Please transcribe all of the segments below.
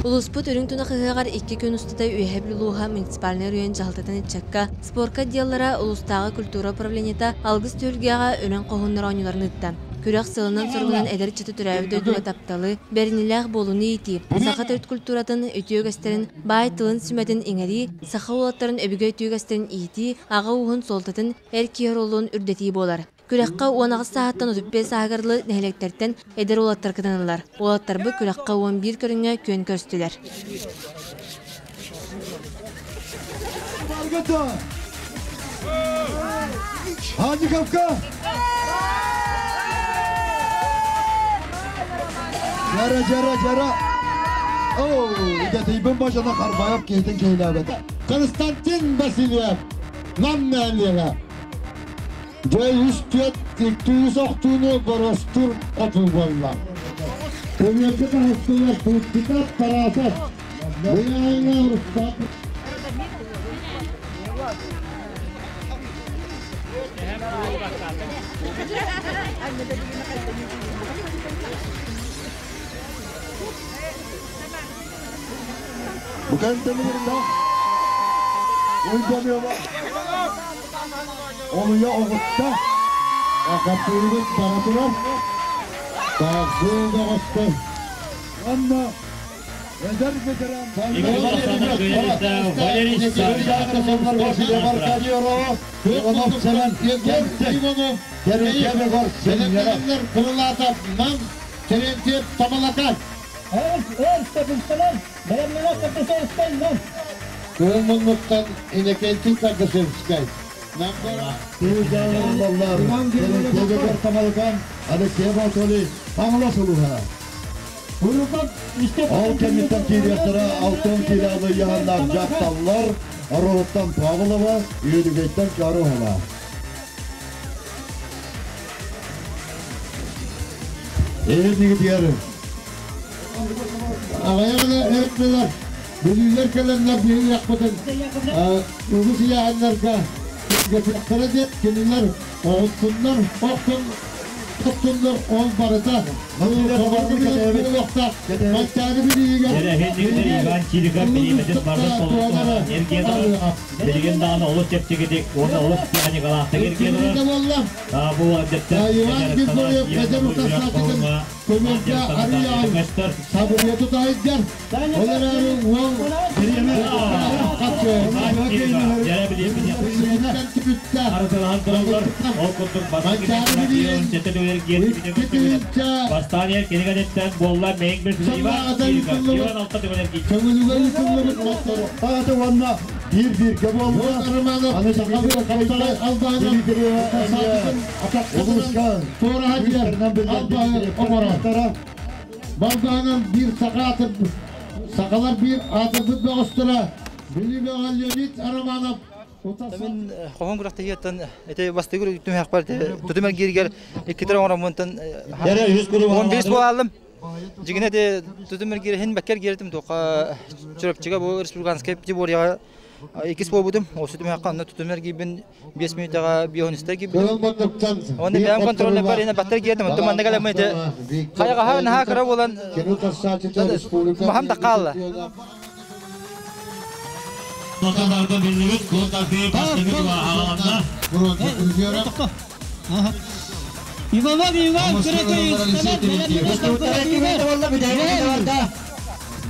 Улууспут Үрүҥ Тунах ыһыаҕар 2 күн устата Үөһээ Бүлүү улууһа муниципальнай оройуон дьаһалтатын ыччакка спорка отделлара, улуустааҕы культура управлениета Алгыс түһүлгэҕэ Өлөөн хоһууннар оонньууларын ыытта. Күрэх сыалынан-соругунан эдэр ыччаты төрөөбүт дойдуга тапталы, бэриниилээх буолууну иитии, саха төрүт культуратын, үтүө үгэстэрин, баай тылын сүмэтин иҥэрии, саха уолаттарын өбүгэ үтүө үгэстэрин иитии, аҕа ууһун суолтатын, эр киһи оруолун үрдэтии буолар. Күрэххэ 18 сааһыттан 35 сааһыгар дылы нэһилиэктэртэн эдэр уолаттар кытыннылар. Уолаттарбыт күрэххэ 11 көрүҥҥэ күөн көрүстүлэр. Хадиковка! Жара, жара, жара! Оу, идэтийбин бажана Харбаев киһитин киһилээбэтэ. Константин Васильев, Нам нэһилиэгэ. Дьэ үс түөрт икки үс охтууну боростур хотуу буолла. Көмүөлгэ таһыстылар Путников Тарасов. Быйаҥа Рустам. Букан тэмиринна. Уйбаныаба. Олуйа оҕутта. Хаппыырыбыт бара турар. Таҕыы бөҕөстөр. Уонна эдэр ветеран Валерий Иванов Семен Иванов Терентьев Семенов Крылатов Нам Терентьев Тамалакан Кыыл муннуктан Иннокентий Кардашевскай. Терентьев Тамалакан Алексей Анатолий Павлов улуһа. Ол кэнниттэн киириэхтэрэ алтын киилэни яһаннаах дьахталлар Ороһуттан Павлова, Үөдүгэйтэн Карухова. Эһиги Аҕайаҕына эртилэр, бүлүүлэр кэлэннэр биһиэхпитин үгүс ыйааһыннарга кэтиэхтэрэ диэн кинилэр оҕустуннар, охтун оттуннар ол барыта буолуохтаах. Манчаары билиигэр Иван Чириков бириэмэтин барды толору Билигин даҕаны олус чэпчэкитик уонна олус техникалаахтык эргиэн буолла. Бу Иван Григорьев эдэр утарсааччытын көмөлгө арыйаан сабырыйа тутаһыйдар. Ол эрээри уол Арытылаан тураллар. Ол курдук бастаан ер кинигенеттен буолла мейин bir Иван Иван алта төгөл Көңүлүгэр ыытыллыбыт Тааты уонна биир-бииргэ буолла. Романов Аны Хапсаҕай албаһынан Улууска туораһа диэн албаһы оҥорор. Балбаһынан биир саха атыр сахалар биир аатырбыт бөҕөстөрө Бүлүү бөҕө Леонид Романов Мен хоһон күрэхтэһиэттэн эти бастыгыр түмэхпэр тутум эргииригэр иккитер оҥороммунтан 15 буолалым. Дьигинэ эти тутум эргиир хин бэккер гиэртим тоqa Чурапчыга бу республиканскай пятиборьеҕа иккис буолбутум. Осы түмэххэ онно тутум эргиирбин 5 минутаҕа биохунистар киирбитим. Онно бэйэм контрольна бар ина баттар гиэртим. Онтон манна кэлэммин эти хайаҕаһа наһаа кыра буолан махам да хаалла. Тоталарда биллибит кул тардыы бастыгы аҕаланна. Иванов Иван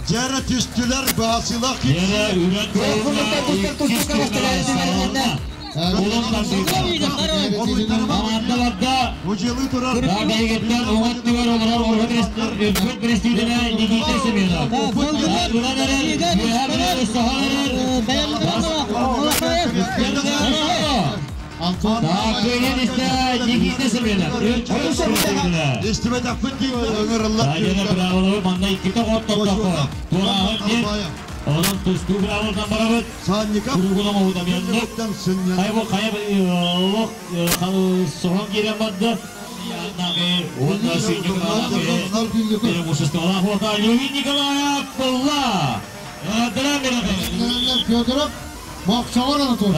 Жара түстүлэр Басылах Yere üret Аманна Мужелы турар. Бейгеттен оңат түгөр олорор Өркөт престижine Никита Семенов. Уран эрер, үөһэ билэр, соһон эрэр. Тааккыйын истэ Никита Семенов. Өркөт престижine. Истибетақпыт дейм өңіріллар. Тайына браволу манна икките хоттоттоқо. Тураһын диэн. Онон тустуу браволдан барабыт. Санников. Куругунан оһудамяннык. Хайбы хайа олох соһон киирэн барды. Уонна Николаев болла. Федоров Боксоҕор Анатолий.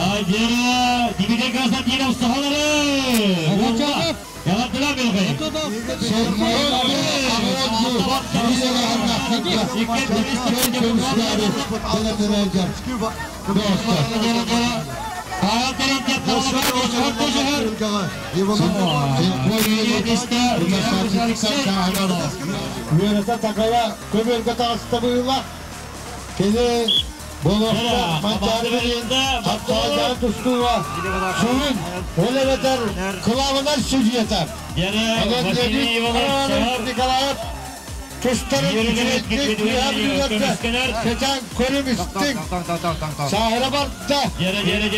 Дмитрий Константинов соһолары. Ялаттылар Милхай. Үөрэтэ такая көмөлгө таҕыста быһыылаах. Кини болуохта Манчаары билин хапсаҕайдаан тустууга сүрүн, ол эбэтэр кылаабынай судьуйата. Онон Леонид Иванович Николаев тустарын үчүгэйдик үөһэ бүлүүлэргэ кэтээн көрүҥ истиҥ. Сааһыра барда.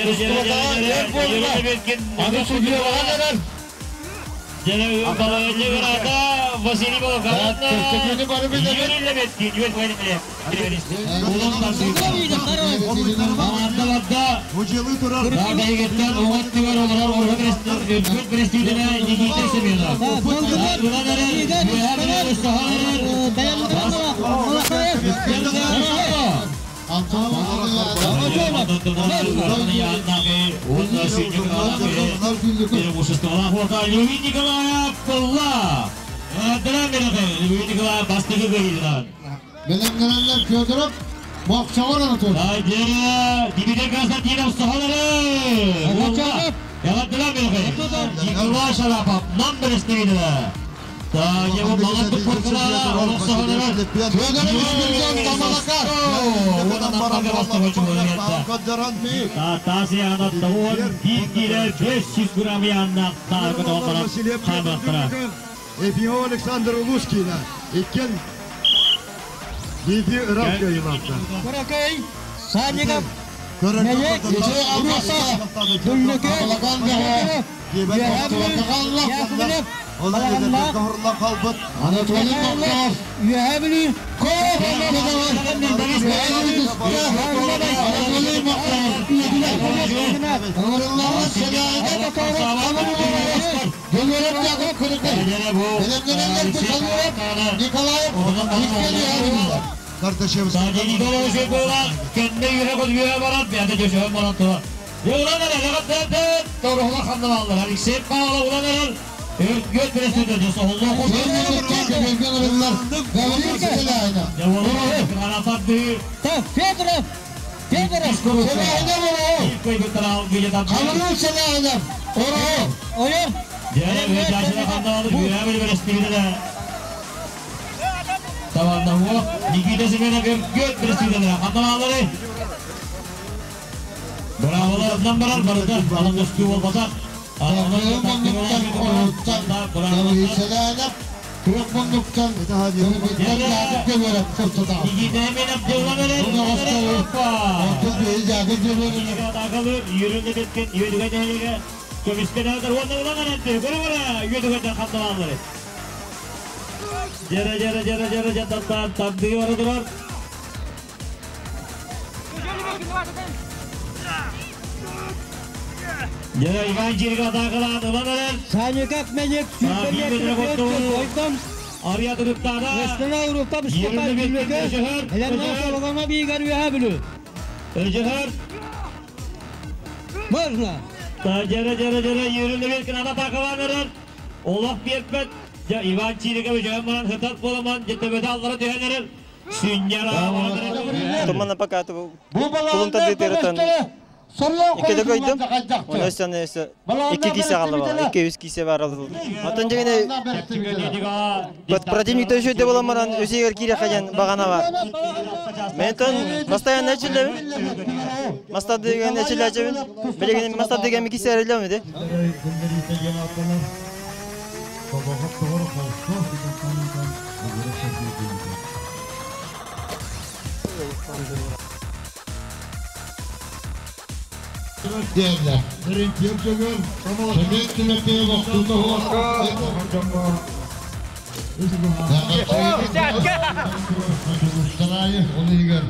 Тустубатаҕа өр буолла. Аны судьуйалаһан эрэр. Чэпчэкини бары билэбит. Бэлэмнэнэллэр Федоров Мохсоҕор Анатолий. Федоров Үскүргэн Тамалака. Ефимов Александр Улускина. Иккен Биди ырап кайылапта. Көрөкөй, Санников, Мелек, Руса, Дүллүкө, Яковлев, Балаганлаах, Анатолий Мохсоҕор. Үөһээ Бүлүү, Анатолий Мохсоҕор. Ыҥырыллаҕа Сэлээйдэ Гөлүөрөп Яков Кырыкый. Бэлэмнэнэллэр Калуров Николаев Иккели. Гаврил Селяйна. Федоров, Федоров, Селяйна Ороо. Гаврил Селяйна. Ороо. Ойор, Гаврил Муннуктан Ороттан Гаврил Селяйна. Күрек Муннуктан Кыргыттан Яков Гөлүөрөп Куртутаҕа. Онтон биһи Яков Гөлүөрөп. Санников, Мелек, Сүүрбэ Өстөнө Урукта Быскапай Дүллүкө, Элемнен Солоҕоҥо биигэр Үөһээ Бүлүү. Можно. Тумана пока Бу кулун балаҕаннар тардыытырытан бөҕөстөрө соруйан иккиде көйдüm. хойутуллан Оны хайдахты. өссө өссө икки кисе қалды бала, икки үс кисе бар алды. Атын жегене противник төшө деп боламаран өсегер кире хаjan бағана бар. Мен тон постоянно эчилебин. Маста деген эчилечебин. Билеген маста деген кисе эрелеме де. Диэллэр. Семен Тимофеев Охтуна Тулустарайы ол иһигэр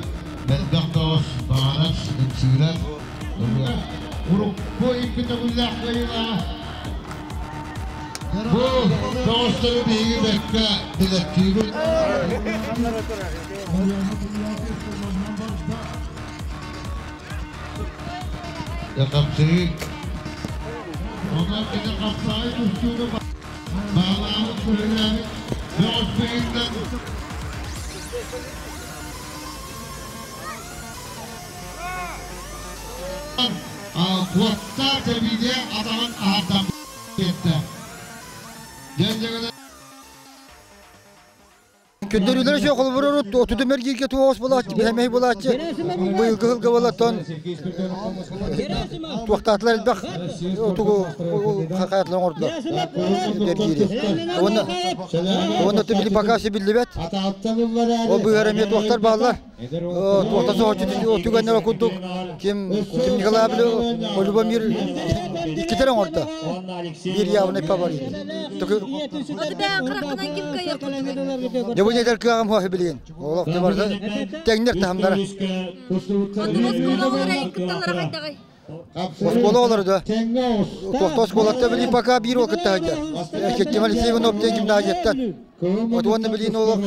мэлбэх тоҕус баҕарар ымсыырар урукку икки төгүллээх кыайыылааҕа. Бу тоҕустары биһиги бэркэ билэттиибит. Хапсыы. Онон кини хапсаҕай тустууну баалаабыт, бөһүлээбит бөҕөс быһыытынан Куотта тәбиде атағын ағардан кетті. Күндөрүлөр жок холборор отуду мергирге туос булаачы, бихемей булаачы. Быйылгы хылга болаттон туактаатылар элбэх отугу хакаятлар ордулар. Бергири. Оны оны били пока биллибет. Ол быгар эме туактар баалар. Туакта соочу отуганнар курдук. Ким ким Николай Любомир иккитерен орда. Бир явный фаворит. Дебу недер кыагым хуа билген. Олох те барда теңнер тахамдара. Оскола олар да. Тохтос колатта били пока бир вакытта хадя. Кеттем Алексей Иванов тен ким дажеттан. Вот он билин олох.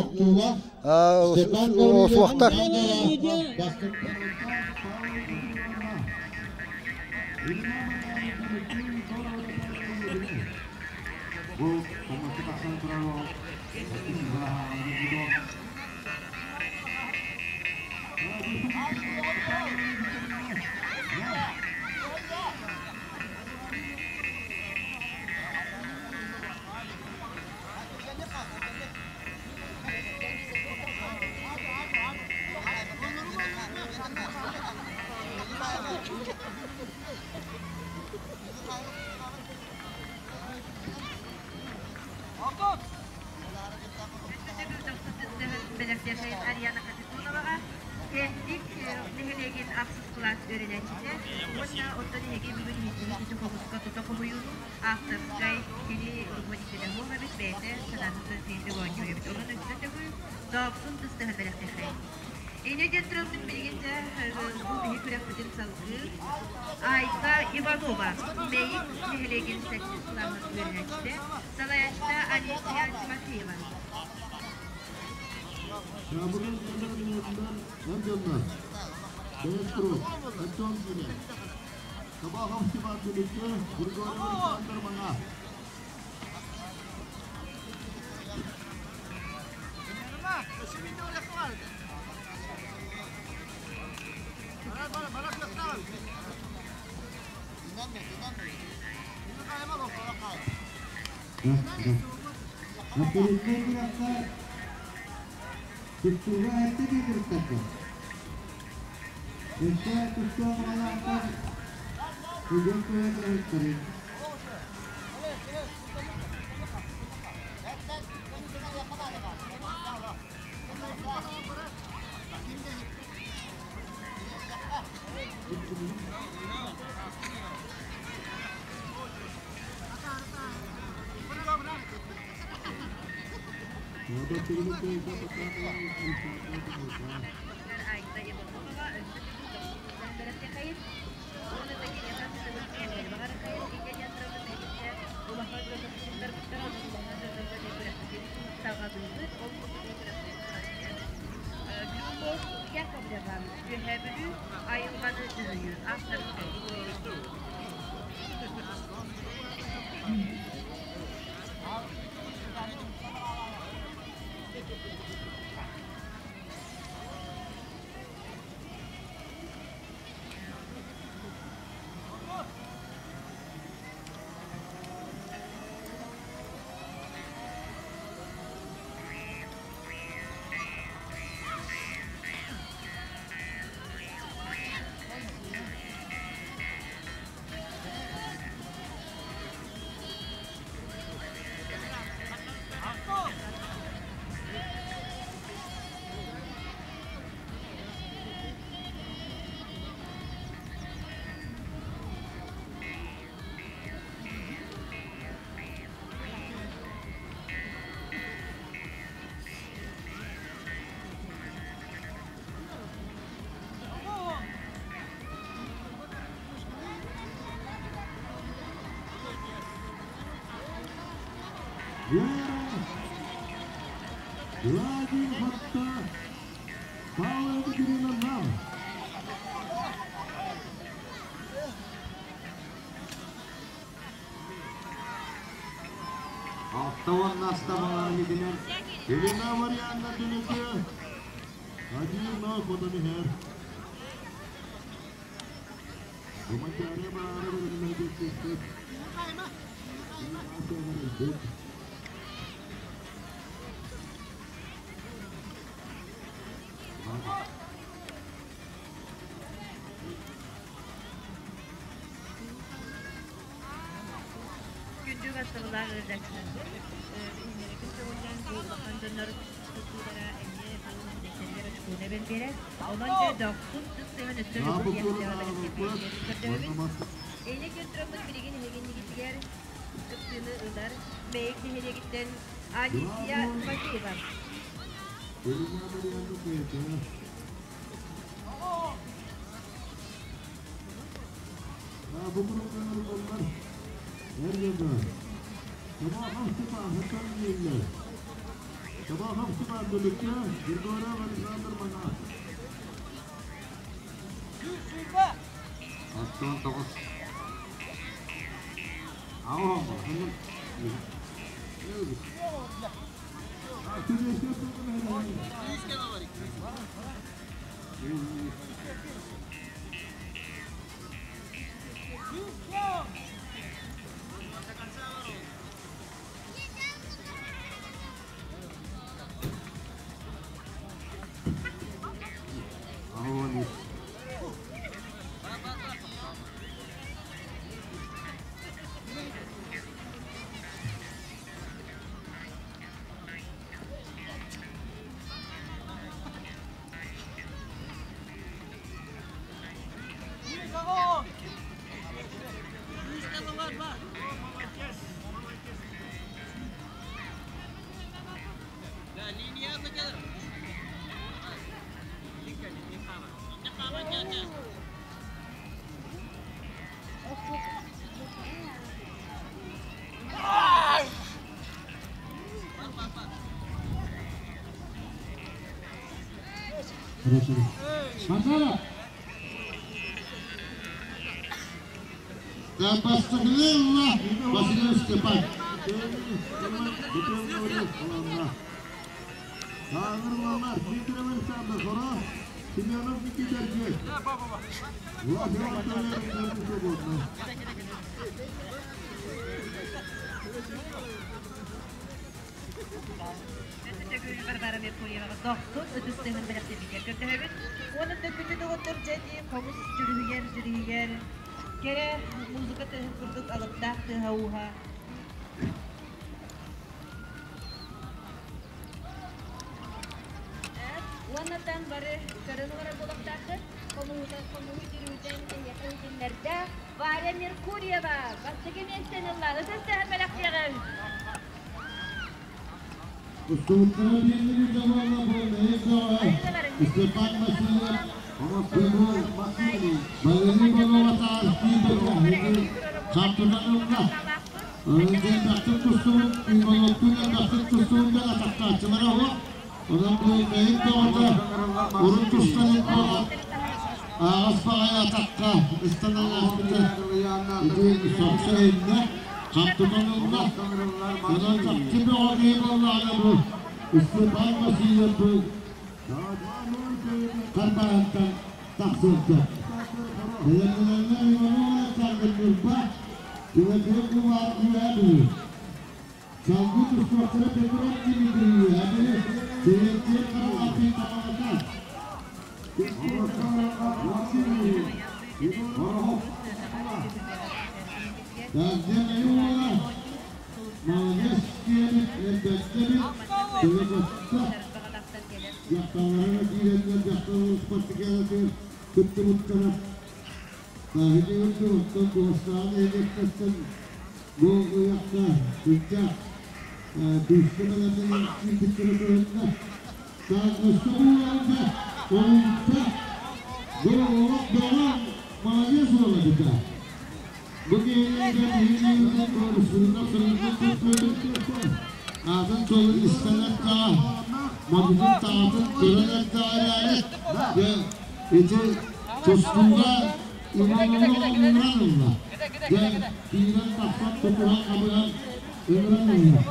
Суактар. Ариана Капитоноваға Техник нехелеген апсыз класс öğrencisi. Онна оттон эге бүгүн хитини хобуска тута хобуюну авторскай кини руководителе хобабит бэйте санаты тинди гонюебит. Онун өстө төгү доопсун тыстыһы белэхтэхэй. Эне жентромдун билигинче бу биһи күрэхпитин салгы Айка Иванова Мейик нехелеген сәксис класс öğrencisi. Салаячта Алисия Тимофеева. Şabırın sınırından Amcanlar, Beyaz Anton Güne, Sabah Stipan Dülüklü, Grigori Alexander Mana. Tuttuğu ayette getirdik. Öte tuttuğu malakta bugün koyabiliriz. Айта Иванова өстө белэхтэхэй. Онна такие Владимир Хатта, Павел Кирилловна. Алтауан наставалар единен. Елена Марианна Дүнеке. Күндү бастабылаах ыалдьааччыларбыт, иннилэрин көҕүллээн бу улахан дьоннор тутуулара эмиэ бу нэһилиэктэригэр очкуону эбэн биэрэр. Онон дьэ дохсун сыс сыһан өссө любовь диэн бэлэхтиир көрдөһөбүн. Эйне кентроммут билигин эһигиннигитигэр кыттыыны ылар Мэйик нэһилиэгиттэн Анисия Тимофеева. Бастакылыылла Василий Степан. Өссө Варвара Меркурьеваҕа дохсун ытыс тыаһын бэлэхтииргэр көрдөһөбүт. Уонна төкүтү доҕоттор дьэти хомус дьүрүһүйэр дьүрүһүйэр кэрэ музыка тыаһын курдук алыптаах тыаһа ууһа. Уоннатан бары көрөн олорор буолуохтааххыт. Хомуһутан хомуһу дьүрүһүтэн эһиэхэ иһитиннэрдэ Варя Меркурьева бастакы миэстэни ылла. Ытыс тыаһын бэлэхтиэҕиҥ. Степан Васильев, Валерий Баловатар, Чампынанылла. Бахтык тустуун, Ивановтун бахтык тустуун да атахтааччылара ол. Онон бу мэйик доҕото урут тустан ааҕас баҕайы атахха ыстанан ааспыта. Ити сохсо инне хаптытанылла. Онон чахчы бөҕө киһи буоллаҕына бу Степан Васильев бу Карбаантан тахсыахта. Бэлэмнэнэллэр Иванов Александр Ньурба, Тимофей Кубар Үөһээ Салгыы тустуохтара Петров Дмитрий Үөһээ Бүлүү, Терентьев Харалапий Тамалакаан. Тазден Аюла, молодец диэбит, эрбэттэ эбит, төлөкөттө. Дьахталларына киирэннэр дьахталлар спартакиадатыгар кыттыбыттара. Таһыты үрдүк оттон туостааҕын нэһилиэктэртэн бу ыйахха сылдьа күүскэ бэлэмнэнэн киирбиттэрэ көһүннэ. Так, өссө буоллаҕына, олунта бу олох бөҕө молодец уола эбит. Бу киһилэргэ биһиги көрүсүннэ сырынна аатын суолун истэн эрдэҕэ, модутун таҕатын көрөн эрдэҕэ эрээри, дьэ ити тустууга Иванову ыҥыран ылла. Дьэ киирэн тахсан тутуһан хабыһан ыҥыран ылла.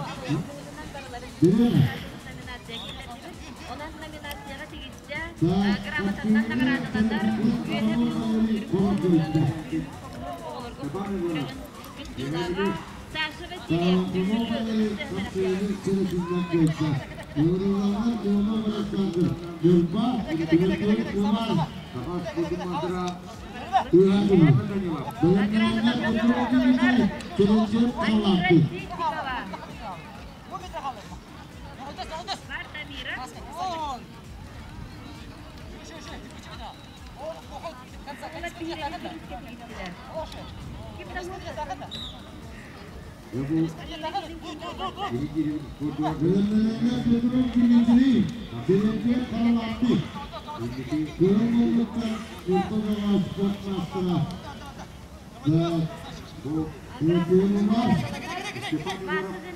Билиэмэ. Номинация киллэрдибит. Онон номинацияҕа тигистэ. Грамотаннан наҕараадаланар Үөһэ Бүлүү оҕолорго күрэҕин кыттыылааҕа Саша Васильев Дүллүкү ытыс тыаһын. Грамотаннан наҕараадаланар Амира Ситникова. Марта Амира. Олар биһирэбил бириискэ тигистилэр. Ким да Васа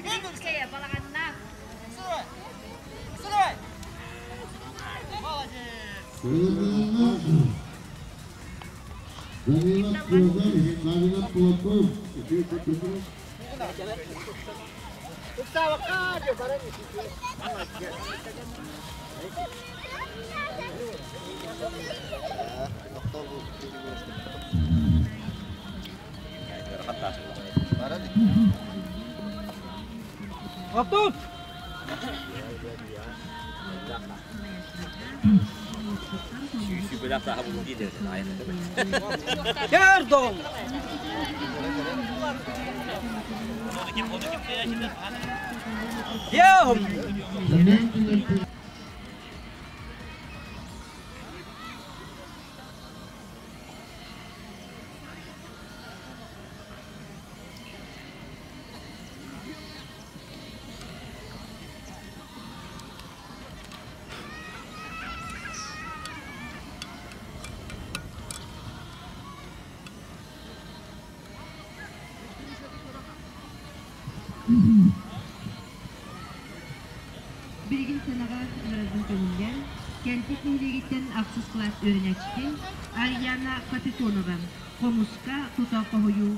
Зендринская, Балаҕаннаах. Оттут! Кердон! Яхум! Билигин сыанаҕа ыҥырарбын көҥүллээн, Кэнтик нэһилиэгиттэн ахсыс кылаас үөрэнээччитин Арияна Капитонова хомуска тута хоһуйуу.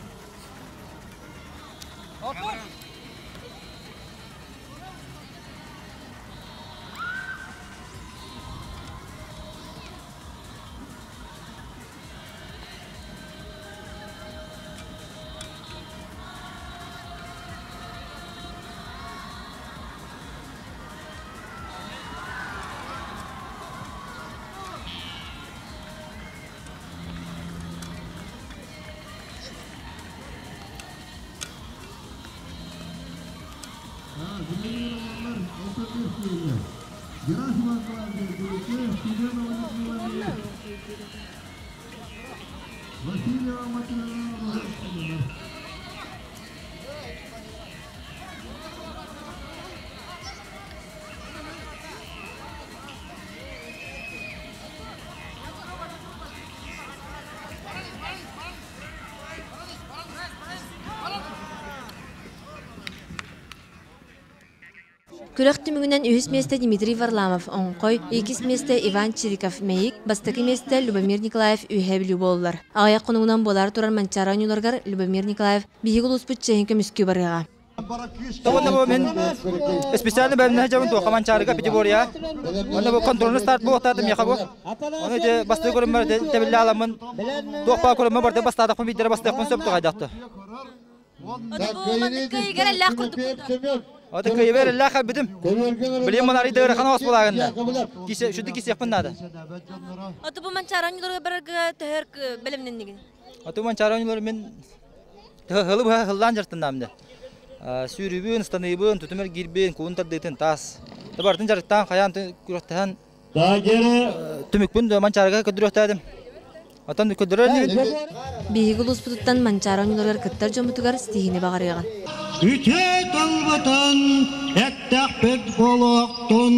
Күрэх түмүгүнэн үһүс миэстэ Дмитрий Варламов, Оҥхой, иккис миэстэ Иван Чириков, Мэйик, бастакы миэстэ Любомир Николаев, Үөһээ Бүлүү буоллулар. Аҕыйах хонугунан буолаары турар Манчаары оонньууларыгар Любомир Николаев биһиги улууспут чиэһин көмүскүү барыаҕа. Уонна бу мин специально бэлэмнэһэ дьабын туохха Манчаарыга Пятигорья. Уонна бу контрольный старт буолуохтаатым миэхэ бу. Ону ити бастыы көрүммэр тэбиллэ аламмын туох баа көрүммэр барда бастаатахпын биирдэрэ бастыахпын сөп туҕайдахты. Ото кыйыбар эллээх кэлбитим. Билим мын арыйда ыарахан оҕус булагында. Кисе шүдү кисиэхпин наада. Ото бу Манчаары оонньууларга барарга төһөр бэлэмнэннигин? Ото Манчаары оонньуулары мин хылы быһа хыллаан дьартыннаам да. Сүүрүүбүн, ыстаныыбын, тутум эргиирбин, куун тардыытын таас. Табартын жарыктаан хайаан күрэхтэһэн түмүкпүн Манчаарыга көрдөрүөхтээдим. Оттон көрдөрөр инибин. Биһиги улууспутуттан Манчаары оонньууларыгар кыттар дьоммутугар ситиһиини баҕарыаҕын. Үтүө тылбытын эттэхпит буолуохтун.